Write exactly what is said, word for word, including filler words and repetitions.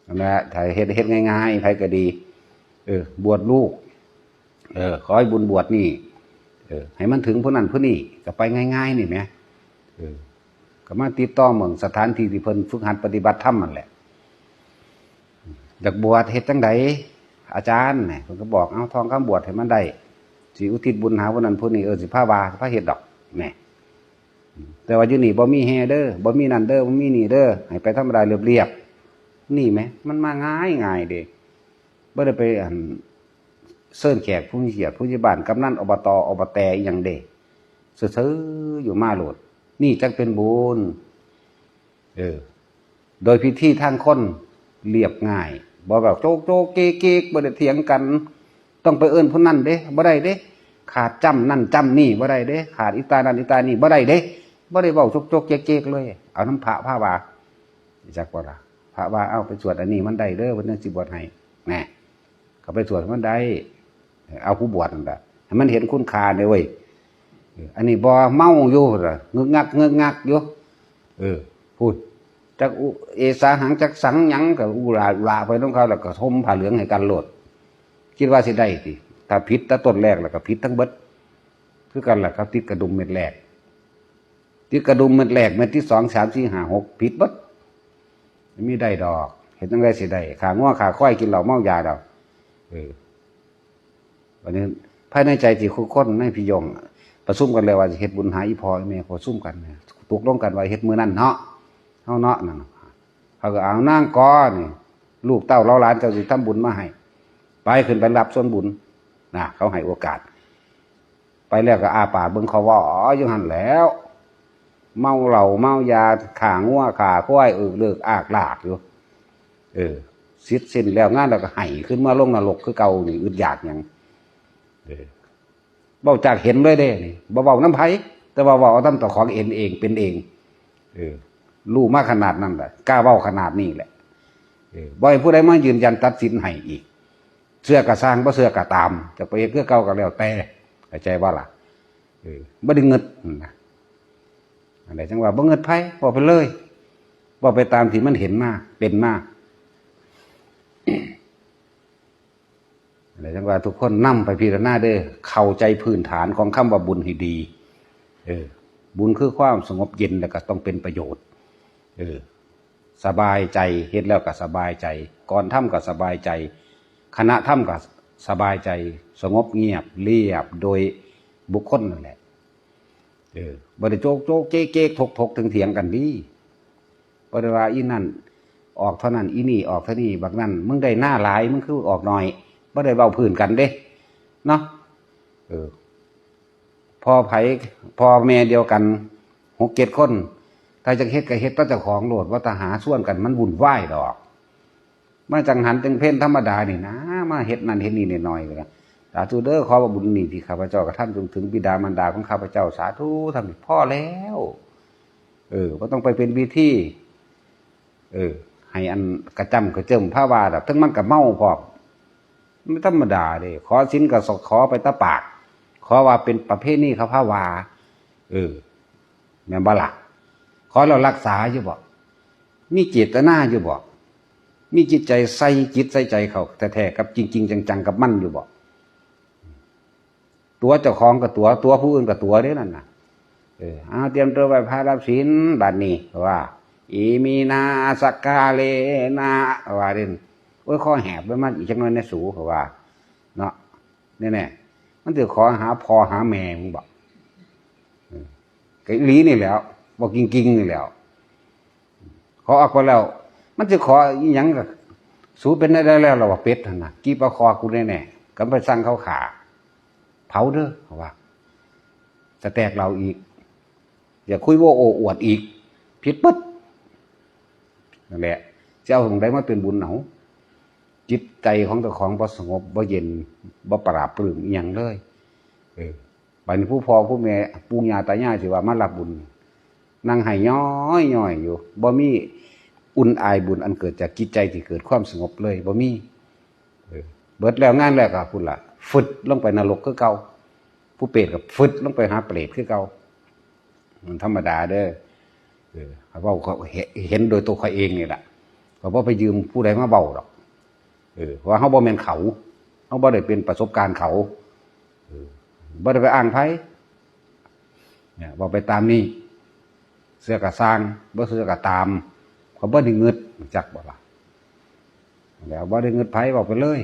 นั่นแหละ ถ้าเฮ็ด เฮ็ดง่ายๆ ไผก็ดี เออ บวชลูก เออ ขอให้บุญบวชนี่ เออ ให้มันถึงผู้นั้นผู้นี้ ก็ไปง่ายๆ นี่แหม เออ ก็มาติดต่อเมืองสถานที่ที่เพิ่นฝึกหัดปฏิบัติธรรมนั่นแหละ อยากบวชเฮ็ดจั่งใด อาจารย์ เนี่ย เพิ่นก็บอก เอาทองคำบวชให้มันได้ สิอุทิศบุญหาผู้นั้นผู้นี้ เออ สิพาว่า พาเฮ็ดดอก แหม แต่ว่าอยู่นี่บ่มีแห่เด้อ บ่มีนั่นเด้อ บ่มีนี่เด้อ ให้ไปธรรมดาเรียบๆ นี่แหม มันมาง่ายๆ เด้ บ่ได้ไป อัน เชิญแขกผู้มีเกียรติ ผู้ใหญ่บ้าน กำนัน อบต อบแต อิหยังเด้ ซื่อๆ อยู่มาโลด นี่จั่งเป็นบุญ เออ โดยพิธีทางคนเรียบง่าย บ่แบบโจกโจกเกกเกก บ่ได้เถียงกัน ต้องไปเอิ้นผู้นั้นเด้ บ่ได้เด้ ขาดจ้ำนั่นจ้ำนี่ บ่ได้เด้ ขาดอีตานั่นอีตานี่ บ่ได้เด้ บ่ได้เว้าโจกโจกเกกเกกเลย เอานำพระพาว่า จักบ่ล่ะ พระว่า เอาไปสวดอันนี้มันได้เด้อ เพิ่นจั่งสิบวชให้ แหน่ ก็ไปสวดมันได้ เอาผู้บวชนั่นล่ะ ให้มันเห็นคุณค่าเด้อเว้ย เออ อันนี้บ่เมาอยู่ล่ะ งึกงัก งึกงักอยู่ เออ พูด จักอุ เอสาหัง จักสังหยัง ก็อุลาอุลาไปนำเขา แล้วก็ห่มผ้าเหลืองให้กันโลด คิดว่าสิได้ติ ถ้าผิดแต่ต้นแรกแล้วก็ผิดทั้งเบิด คือกันล่ะครับ ติดกระดุมเม็ดแรก ติดกระดุมเม็ดแรก เม็ดที่สอง สาม สี่ ห้า หก ผิดเบิด บ่มีได้ดอก เฮ็ดจั่งใดสิได้ ฆ่างัวฆ่าควาย กินเหล้าเมายาดอก เออ บัดนี้ภายในใจที่คุคนในพี่ยง ประชุมกันแล้วว่าสิเฮ็ดบุญหาอีพ่ออีแม่ ประชุมกันเนี่ย ตกลงกันว่าเฮ็ดมื้อนั้นเนาะ เฮาเนาะ นั่นน่ะ เขาก็เอานางกอนี่ ลูกเต้าเหล่าหลานเจ้าสิทำบุญมาให้ ไปขึ้นไปรับส่วนบุญ นะ เขาให้โอกาส ไปแล้วก็อ้าปากเบิ่งเขาเว้าอยู่หั่นแหล้ว เมาเหล้าเมายา ฆ่างัวฆ่าควาย เอิกเลิกอากลากอยู่ เออ เสร็จสิ้นแล้วงานแล้วก็ให้ขึ้นมาลงนรกคือเก่านี่ อึดอยากหยัง เออ เว้าจากเห็นเลยเด้นี่ บ่เว้านำไผ แต่ว่าเว้าเอานำเจ้าของเห็นเองเป็นเอง เออ รู้มาขนาดนั้นแหละ กล้าเว้าขนาดนี้แหละ เออ บ่ให้ผู้ใดมายืนยันตัดสินให้อีก เชื่อก็ซ่าง บ่เชื่อก็ตาม จะไปเฮ็ดคือเก่าก็แล้วแต่ เข้าใจบ่ล่ะ เออ บ่ได้งึดนะ อันใดจั่งว่าบ่งึดไผ เว้าไปเลย เว้าไปตามที่มันเห็นมา เป็นมา อันใดจั่งว่าทุกคนนำไปพิจารณาเด้อ เข้าใจพื้นฐานของคำว่าบุญให้ดี เออ บุญคือความสงบเย็น แล้วก็ต้องเป็นประโยชน์ เออ สบายใจ เฮ็ดแล้วก็สบายใจ ก่อนทำก็สบายใจ ขณะทำก็สบายใจ สงบเงียบ เรียบ โดยบุคคลนั่นแหละ เออ บ่ได้โจกโจกเจ๊กเจ๊ก ถกถกเถียงเถียงกันดี บ่ได้ว่าอีนั่นออกเท่านั้น อีนี่ออกเท่านี้ บักนั่นมึงได้นาหลาย มึงคือออกน้อย บ่ได้เว้าพื้นกันเด้ เนาะ เออ พ่อไผ พ่อแม่เดียวกัน หกเจ็ดคน ถ้าจะเฮ็ดก็เฮ็ดต่อเจ้าของโลด ว่าถ้าหาชวนกันมันวุ่นวายดอก มาจังหันจังเพ็ญธรรมดานี่นะ มาเฮ็ดนั่นเฮ็ดนี่น้อยๆ ก็ได้ สาธุเด้อ ขอว่าบุญนี้ที่ข้าพเจ้ากระทำจงถึงบิดามารดาของข้าพเจ้า สาธุ ทำนี้พอแล้ว เออ บ่ต้องไปเป็นพิธี เออ ให้อันกระจ้ำกระเจิมพาว่าดอก ถึงมันก็เมาพร้อม มันธรรมดาเด้ ขอศีลก็ขอไปแต่ปาก ขอว่าเป็นประเพณีเขาพาว่า เออ แม่นบ่ล่ะ ขอแล้วรักษาอยู่บ่ มีเจตนาอยู่บ่ มีจิตใจใส่จิตใส่ใจเขาแท้ๆ กับจริงๆ จังๆ กับมันอยู่บ่ ตั๋วเจ้าของก็ตั๋ว ตั๋วผู้อื่นก็ตั๋วเด้นั่นน่ะ เออ เอาเตรียมตัวไหว้พระรับศีลบัดนี้ ว่า อิมินา สักกาเลนะ ว่าเด่น โอ้ย คอแหบไปมันอีกจักหน่อยนะสู เขาว่า เนาะ แน่ๆ มันสิขอหาพ่อหาแม่มึงบ่ เออ ก็อีหลีนี่แหล้ว บอกจริงๆ นี่แหล้ว ขอออกไปแล้ว มันสิขออีหยังก็ สูเป็นได้แล้ว เราว่าเป็ดหั่นน่ะ กี่ปลาคอกูแน่ๆ ก็ไปสั่งเขาขา เผาเด้อ เขาว่า จะแตกเราอีก อย่าคุยโว้โอ้อวดอีก ผิดปึ๊ด นั่นแหละ จะเอาของใดมาเป็นบุญเอา จิตใจของเจ้าของบ่สงบ บ่เย็น บ่ปราบปรื้มอีหยังเลย เออ บัดนี้ผู้พ่อผู้แม่ ปู่ย่าตายายสิว่ามารับบุญ นั่งไห้ย้อยๆ อยู่ บ่มีอุ่นอายบุญอันเกิดจากจิตใจที่เกิดความสงบเลย บ่มี เออ เบิดแล้วงานแล้วก็พุ้นล่ะ ฟึดลงไปนรกคือเก่า ผู้เปรตก็ฟึดลงไปหาเปรตคือเก่า มันธรรมดาเด้อ เออ เว้าเขาเห็น เห็นโดยตัวเขาเองนี่ล่ะ ก็บ่ไปยืมผู้ใดมาเว้าดอก เออ เพราะว่าเฮาบ่แม่นเขา เฮาบ่ได้เป็นประสบการณ์เขา เออ บ่ได้ไปอ้างไผ เนี่ย เว้าไปตามนี้ เชื่อก็ซ่าง บ่เชื่อก็ตาม เขาบ่ได้งึด รู้จักบ่ล่ะ แล้วบ่ได้งึดไผ เว้าไปเลย